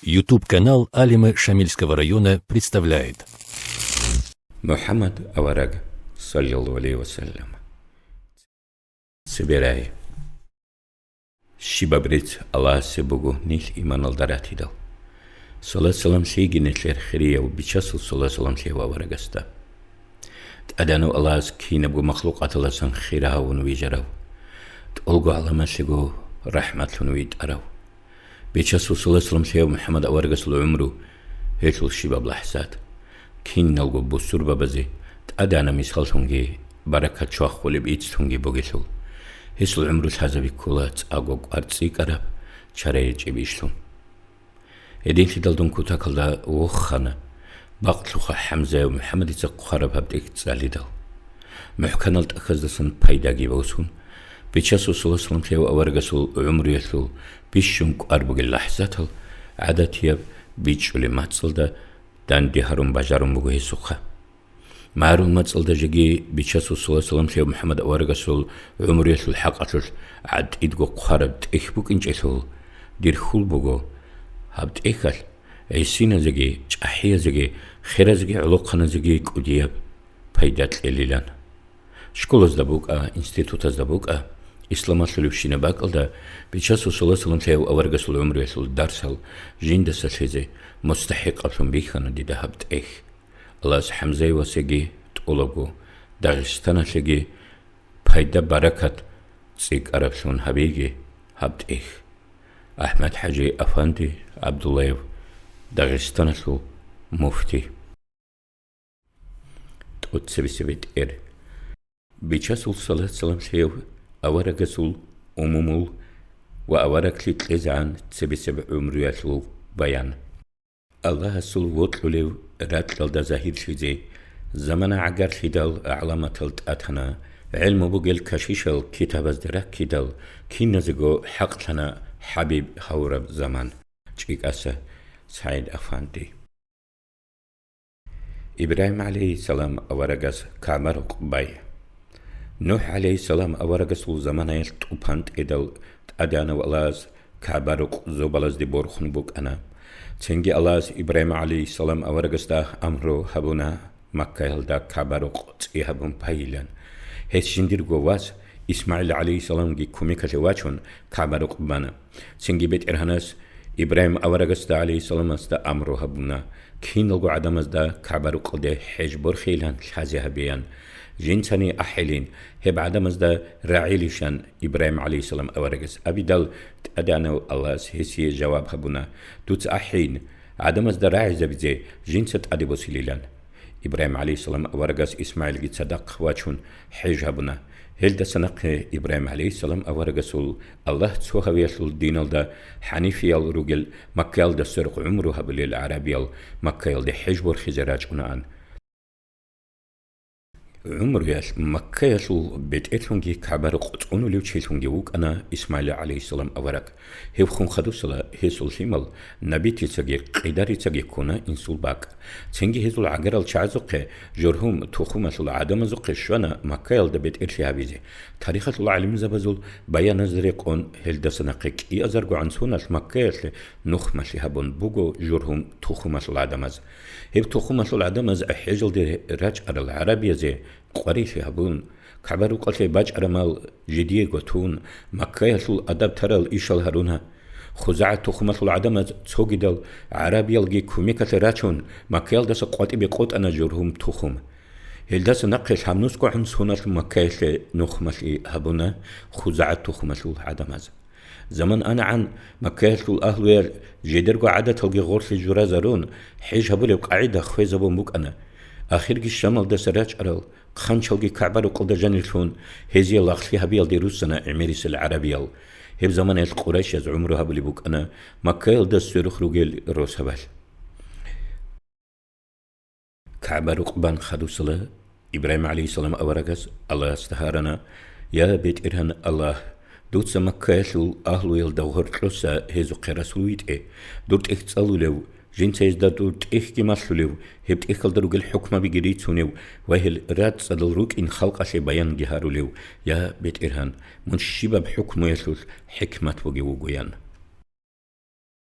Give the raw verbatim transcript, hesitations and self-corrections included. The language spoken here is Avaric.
YouTube-канал Алимы Шамильского района представляет. МухӀаммад авараг, саллаллаху алейхи ва саллям. Цебе рай. Щибаб рецц Аллагьасе буго нилъ иманалда ратидал. Салат-салам лъейги нилъер хирияв Бичасул салат-салам лъев аварагасда. ТӀадегӀанав Аллагьас кинабго махлукъаталдасан хира гьавун вижарав, тӀолго гӀаламалъего рахӀматлъун витӀарав. Бичасул салат-салам лъев МухӀаммад аварагасул гӀумру, гьелъул щибаб лахӀзат, киналго бусурбабазе тӀадегӀанаб мисаллъунги баракат чвахулеб иццлъунги бугелъул, гьесул гӀумру лъазаби ккола цӀакъго кӀвар цӀикӀкӀараб чара гьечӀеб ишлъун. Гьединлъидал дун кутакалда вохана, бакълъуха ХӀамзаев МухӀаммадица хъвараб гьаб тӀехь цӀалидал. МухӀканал тӀахьаздасан пайдаги босун, Бичасул салат-салам лъев аварагасул гӀумруялъул бищун кӀвар бугел лахӀзатал гӀадатияб бичӀчӀулеб мацӀалда данде гьарун бажарун буго гьесухъа. Магьарул мацӀалда жеги Бичасул салат-салам лъев МухӀаммад аварагасул гӀумруялъул хӀакъалъулъ гӀатӀидго хъвараб тӀехь букӀинчӀелъул, дир хьул буго, гьаб тӀехьалъ гӀисиназеги, чӀахӀиязеги, херазеги, гӀолохъаназеги кӀудияб пайда кьелилан. Школазда букӀа, институтазда букӀа, исламалъулебщинаб бакӀалда Бичасул салат-салам лъев аварагасул гӀумруялъул дарсал жиндаса лъезе мустахӀикъаблъун бихьана дида гьаб тӀехь. Аллагьас ХӀамзаевасеги тӀолабго, Дагъистаналъеги пайда-баракат цӀикӀкӀараблъун гьабеги гьаб тӀехь. АхӀмад-хӀажи Афанди ГӀабдуллаев, Дагъистаналъул муфти. ТӀоцебесеб бетӀер. Бичасул салат-салам лъев аварагасул умумул ва авараглъи кьезегӀан цебесеб гӀумруялъул баян. Аллагьасул вокьулев ракьалда загьирлъизе замана гӀагарлъидал гӀаламатал тӀатана, гӀелму бугел кашишал китабазда раккидал, киназего хӀакълъана ХӀабиб гьавураб заман. ЧӀикӀаса СагӀид Афанди. Ибрагьим гӀалайгьиссалам аварагас КагӀба-рукъ бай. НухӀ гӀалайгьиссалам аварагасул заманаялъ тӀупан тӀедал ТӀадегӀанав Аллагьас КагӀба-рукъ зобалазде борхун букӀана. Цинги Аллагьас Ибрагьим гӀалайгьиссалам аварагасда амру гьабуна Маккаялда КагӀба-рукъ цӀи гьабун пайилан. Гьес жиндирго вас ИсмагӀил гӀалайгьиссаламги кумекалъе вачун, КагӀба-рукъ бана. Цинги БетӀергьанас Ибрагьим аварагасда гӀалайгьиссаламасда амру гьабуна, киналго гӀадамазда КагӀба-рукъалде хӀеж борхейилан лъазе гьабеян. Жинцани ахӀилин, гьеб гӀадамазда рагӀилищан Ибрагьим гӀалайгьиссалам аварагас абидал, ТӀадегӀанав Аллагьас гьесие жаваб гьабуна: «Дуца ахӀин, гӀадамазда рагӀизабизе жинца тӀаде босилилан». Ибрагьим гӀалайгьиссалам аварагас ИсмагӀилги цадахъ вачун хӀеж гьабуна. Гьелдаса нахъе Ибрагьим гӀалайгьиссалам аварагасул Аллагь цо гьавиялъул диналда хӀанифиял ругел Маккаялда сверухъ гӀумру гьабулел гӀарабиял Маккаялде хӀеж борхизе рачӀунаан. ГӀумруялъ Маккаялъул бетӀерлъунги КагӀба-рукъ цӀунулев чилъунги вукӀана ИсмагӀил гӀалайгьиссалам авараг. Гьев хун хадусала, гьесул лъимал набитицаги къидарицаги ккуна инсул бакӀ. Цинги гьезул гӀагарал чагӀазухъе, Жургьум тухумалъул гӀадамазухъе щвана Маккаялда бетӀерлъи гьабизе. Тарихалъул гӀалимзабазул баяназда рекъон, гьелдаса нахъе кӀиазаргогӀан соналъ Маккаялъе нухмалъи гьабун буго Жургьум тухумалъул гӀадамаз. Гьеб тухумалъул гӀадамаз хӀежалде рачӀарал гӀарабиязе къварилъи гьабун, КагӀба-рукъалъе бачӀараб мал жидиего тун, Маккаялъул адаб тарал ишал гьаруна. ХузагӀат тухумалъул гӀадамаз цогидал гӀарабиялги кумекалъе рачун, Маккаялдаса къватӀибе къотӀана Жургьум тухум. Гьелдаса нахъе лъабнусгогӀан соналъ Маккаялъе нухмалъи гьабуна ХузагӀат тухумалъул гӀадамаз. Заман анагӀан Маккаялъул агьлуял жидерго гӀадаталги гъорлъе журазарун, хӀеж гьабулеб къагӀида хвезабун букӀана. Ахирги Шамалдаса рачӀарал хъанчалги КагӀба-рукъалда жанирлъун, гьезие лагълъи гьабиялде руссана гӀемерисел гӀарабиял. Гьеб заманаялъ къурайшаз гӀумру гьабулеб букӀана Маккаялда сверухъ ругел росабал. КагӀба-рукъ бан хадусала, Ибрагьим гӀалайгьиссалам аварагас Аллагьасда гьарана: «Я БетӀергьан Аллагь, дуца Маккаялъул агьлуялда гъоркьоса гьезухъе расул витӀе, дур тӀехь цӀалулев, жинца гьезда дур тӀехьги малъулев, гьеб тӀехьалда ругел хӀукмабиги рицунев ва гьел рацӀцӀадал рукӀин халкъалъе баянги гьарулев, я БетӀергьан, мун щибаб хӀукмуялъулъ хӀикмат бугев вугоян».